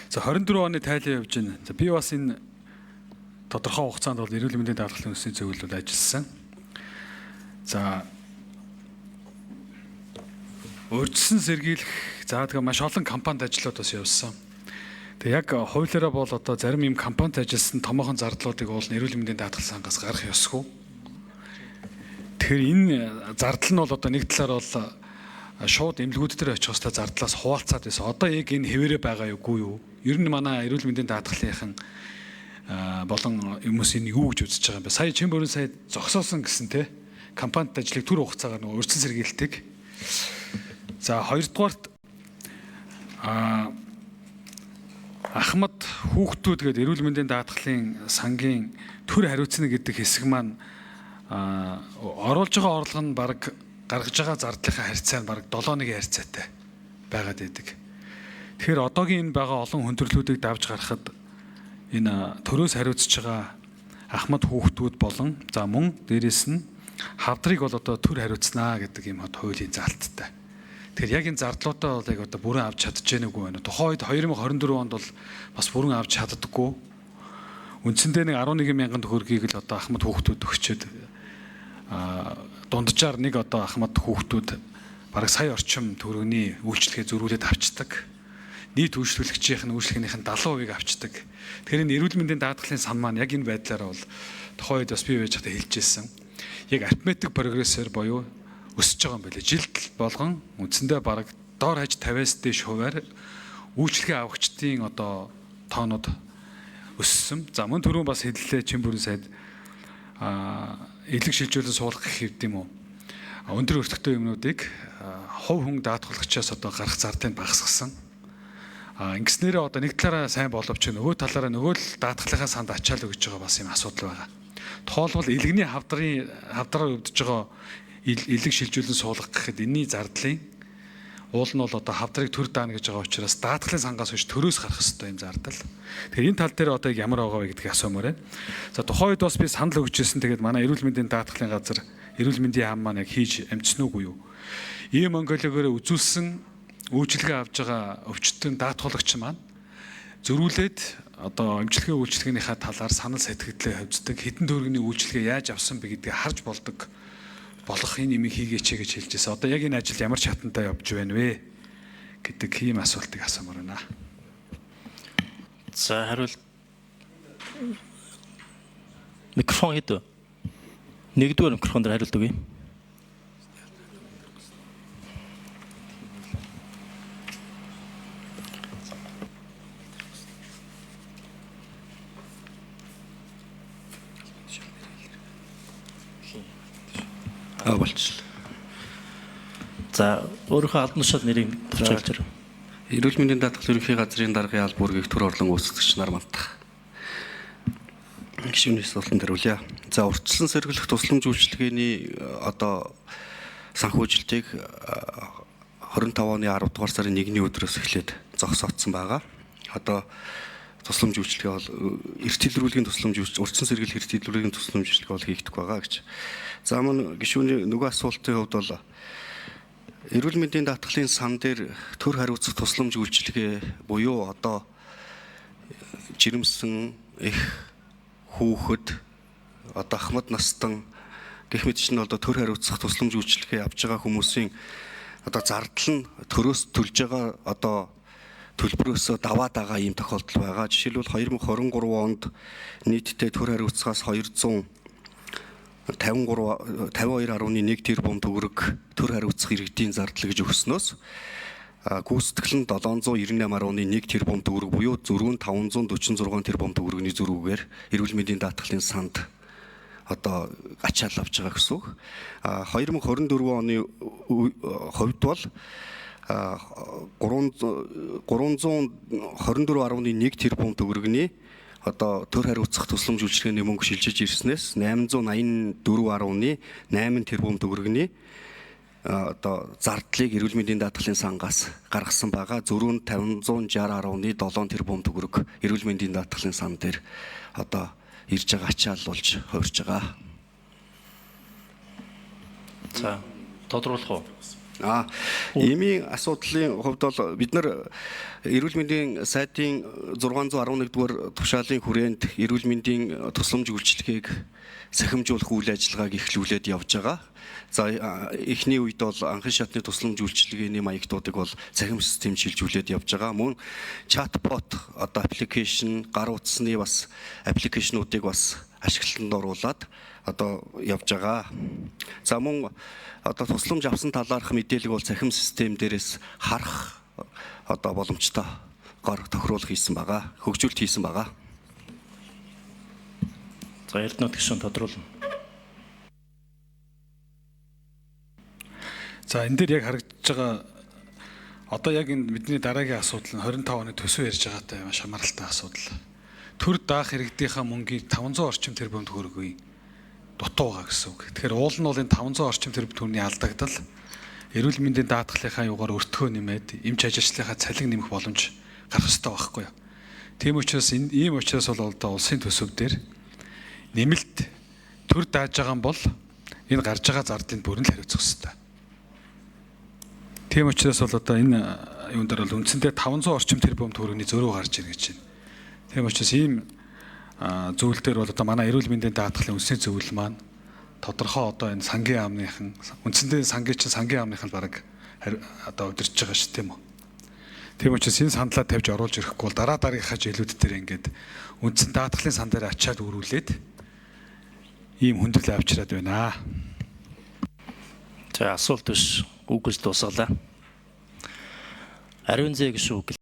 За 24 оны тайлан явж байна. За би бас энэ тодорхой хугацаанд бол эрүүл мэндийн даатгалын үндэсний зөвлөлд ажилласан. За урьдчилан сэргийлэх, за тэгээ маш олон компанид ажлууд бас явсан. Тэгээ яг хуулиараа бол одоо зарим юм компанид ажилласан томоохон зардлуудыг бол эрүүл мэндийн даатгал сангаас гаргах ёсгүй. Тэгэхээр энэ зардал нь бол одоо нэг талаар бол шууд эмнэлгүүд дээр очих ёстой зардлаас хуваалцаад байсан. Одоо яг энэ хэвээрээ байгаа юугүй юу? Ер нь манай эрүүл мэндийн даатгалынхан болон хүмүүс энэ юу гэж үзэж байгаа юм бэ? Сая Чимбөрөн сая зогсоосон гэсэн те компанид ажлыг түр хугацаагаар нөгөө урьдчилан сэргийлтийг. За хоёрдугаарт Ахмад хүүхдүүд гээд эрүүл мэндийн даатгалын сангийн төр хариуцна гэдэг хэсэг маань оруулж байгаа орлого нь бараг гаргаж байгаа зардлынхаа харьцаа нь бараг 7-1 харьцаатай байгаад байдаг. Тэгэхээр одоогийн энэ байгаа олон хүндрэлүүдийг давж гаргахад энэ төрөөс хариуцж байгаа ахмад хүүхдүүд болон за мөн дээрэс нь хавдрыг бол одоо төр хариуцнаа гэдэг юм хуулийн заалттай. Тэгэхээр яг энэ зардлуудаа бол яг одоо бүрэн авч чадж гэнэ үгүй байна. Тухайн үед 2024 онд бол бас бүрэн авч чаддаггүй. Үндсэндээ нэг 11 мянган төгрөгийг л одоо ахмад хүүхдүүд өгчөөд дунджаар нэг одоо ахмад хүүхдүүд бараг сая орчим төгрөгийн үйлчлэгээ зөрүүлээд авчдаг. Нийт үйлчлүүлэгчийнх нь үйлчлэгнийх нь 70%-ыг авчдаг. Тэгэхээр энэ эрүүл мэндийн даатгалын сан маань яг энэ байдлаараа бол тухайн үед бас би байж байхдаа хэлж ирсэн. Яг арифметик прогрессор буюу өсөж байгаа юм байна. Жилд болгон үндсэндээ бараг дор хаяж 50-аас дээш хувиар үйлчлэгээ авахчдын одоо тоонууд өссөн. За мөн түрүүн бас хэллээ Чимбүрэн сайд элэг шилжүүлэн суулгах гэх юм уу. Өндөр өртөгтэй юмнуудыг хувь хүн даатгуулагчаас одоо гарах зардлыг багасгасан. Ингэснээрээ одоо нэг талаараа сайн боловч нөгөө талаараа нөгөө л даатгалынхаа санд ачаал өгж байгаа бас юм асуудал байгаа. Тухайлбал элэгний хавдраар өвдөж байгаа элэг шилжүүлэн суулгах гэхэд энэний зардлын уул нь бол одоо хавдрыг төр даана гэж байгаа учраас даатгалын сангаас биш төрөөс гарах ёстой юм зардал. Тэгэхээр энэ тал дээр одоо ямар байгаа вэ гэдгийг асуумаар байна. За тухайн үед бас би санал өгч ирсэн. Тэгээд манай эрүүл мэндийн даатгалын газар эрүүл мэндийн яам маань яг хийж амжсан уугүй юу? Ийм онкологиороо үзүүлсэн үйлчилгээ авж байгаа өвчтөн даатгуулагч маань зөрүүлээд одоо эмчилгээ үйлчилгээнийхээ талаар санал сэтгэлдээ хөвцдөг, хэдэн төгрөгийн үйлчилгээ яаж авсан бэ гэдгийг харж болдог болох энэ юмыг хийгээч гэж хэлж байсан. Одоо яг энэ ажил ямар чатантай явж байна вэ гэдэг ийм асуултыг асуумаар байна. За хариулт микрофон хэд вэ? Нэгдүгээр микрофон дээр хариулт өгье. Болчихлоо. За өөрийнхөө албан тушаал нэрийг товчилж ирв. Эрүүл мэндийн даатгал ерөнхий газрын даргын алба бүргийг төр орлон гүйцэтгэгч нар мандах. Гишүүний асуултанд хариулъя. За урьдчилан сэргийлэх тусламж үйлчилгээний одоо санхүүжилтийг 25 оны 10 дугаар сарын 1-ний өдрөөс эхлээд зогсоодсон байгаа. Одоо тусламж үйлчилгээ бол эрт илрүүлгийн тусламж урьдчилан сэргийлэх эрт илрүүлгийн тусламж үйлчилгээ бол хийгдэх байгаа гэж. За мөн гишүүний нөгөө асуултын хувьд бол эрүүл мэндийн даатгалын сан дээр төр хариуцах тусламж үйлчилгээ буюу одоо жирэмсэн эх хүүхэд одоо ахмад настан гэх мэт чинь одоо төр хариуцах тусламж үйлчилгээ авч байгаа хүмүүсийн одоо зардал нь төрөөс төлж байгаа одоо төлбөрөөсөө даваад байгаа ийм тохиолдол байгаа. Жишээлбэл 2023 онд нийтдээ төр хариуцахаас 253 52.1 тэрбум төгрөг төр хариуцах иргэдийн зардал гэж өгснөөс гүйцэтгэл нь 798.1 тэрбум төгрөг буюу зөрүүн 546 тэрбум төгрөгийн зөрүүгээр эрүүл мэндийн даатгалын санд одоо ачаал авч байгаа гэсэн үг. 2024 оны хувьд бол 324.1 тэрбум төгрөгийн одоо төр хариуцах тусламж үйлчилгээний мөнгө шилжиж ирснээс 884.8 тэрбум төгрөгийн одоо зардлыг эрүүл мэндийн даатгалын сангаас гаргасан байгаа. Зөрүүн 560.7 тэрбум төгрөг эрүүл мэндийн даатгалын сан дээр одоо ирж байгаа ачаал болж хувирч байгаа. За тодруулах уу? Эмийн асуудлын хувьд бол бид нар эрүүл мэндийн сайдын 611 дугаар тушаалын хүрээнд эрүүл мэндийн тусламж үйлчилгээг сахимжуулах үйл ажиллагааг эхлүүлээд явж байгаа. За, эхний үед бол анхан шатны тусламж үйлчилгээний маягтуудыг бол цахим систем шилжүүлээд явж байгаа. Мөн чатбот одоо application, гар утасны бас application уудыг бас ашиглалтанд оруулаад одоо явж байгаа. За, мөн одоо тусламж авсан талаарх мэдээлэл бол цахим систем дээрээс харах одоо боломжтой гор тохируулах хийсэн байгаа. Хөгжүүлэлт хийсэн байгаа. За, Эрдэнэт гишүүн тодруулна. За, энэ дээр яг харагдаж байгаа одоо яг энэ бидний дараагийн асуудал нь 25 оны төсөв ярьж байгаатай маш хамааралтай асуудал. Төр даах иргэдийнхаа мөнгийг 500 орчим тэрбум төгрөгийн дутуу байгаа гэсэн үг. Тэгэхээр уул нь бол энэ 500 орчим тэрбум төгрөгийн алдагдал эрүүл мэндийн даатгалынхаа югаар өртгөө нэмээд эмч ажилчдынхаа цалин нэмэх боломж гарах ёстой байхгүй юу. Тийм учраас энэ ийм учраас бол одоо улсын төсөв дээр нэмэлт төр дааж байгаа юм бол энэ гарч байгаа зардлыг бүрэн л хариуцах ёстой. Тийм учраас бол одоо энэ юун дээр бол үндсэндээ 500 орчим тэрбум төгрөгийн зөрүү гарч ирнэ гэж байна. Тийм учраас ийм зүйл дээр бол одоо манай эрүүл мэндийн даатгалын үндсний зөвлөл маань тодорхой одоо энэ сангийн яамныхан үндсэндээ сангийн чинь сангийн яамных нь бараг одоо удирдах байгаа шүү, тийм үү. Тийм учраас энэ саналаа тавьж оруулж ирэхгүй бол дараа дараагийнхаа жилүүд дээр ингээд үндсэн даатгалын сан дээр ачаад өрүүлээд ийм хүндрэл авчираад байна. За, асуулт биш, үг гэж дуусгалаа. Ариун зээ гишүүн үг.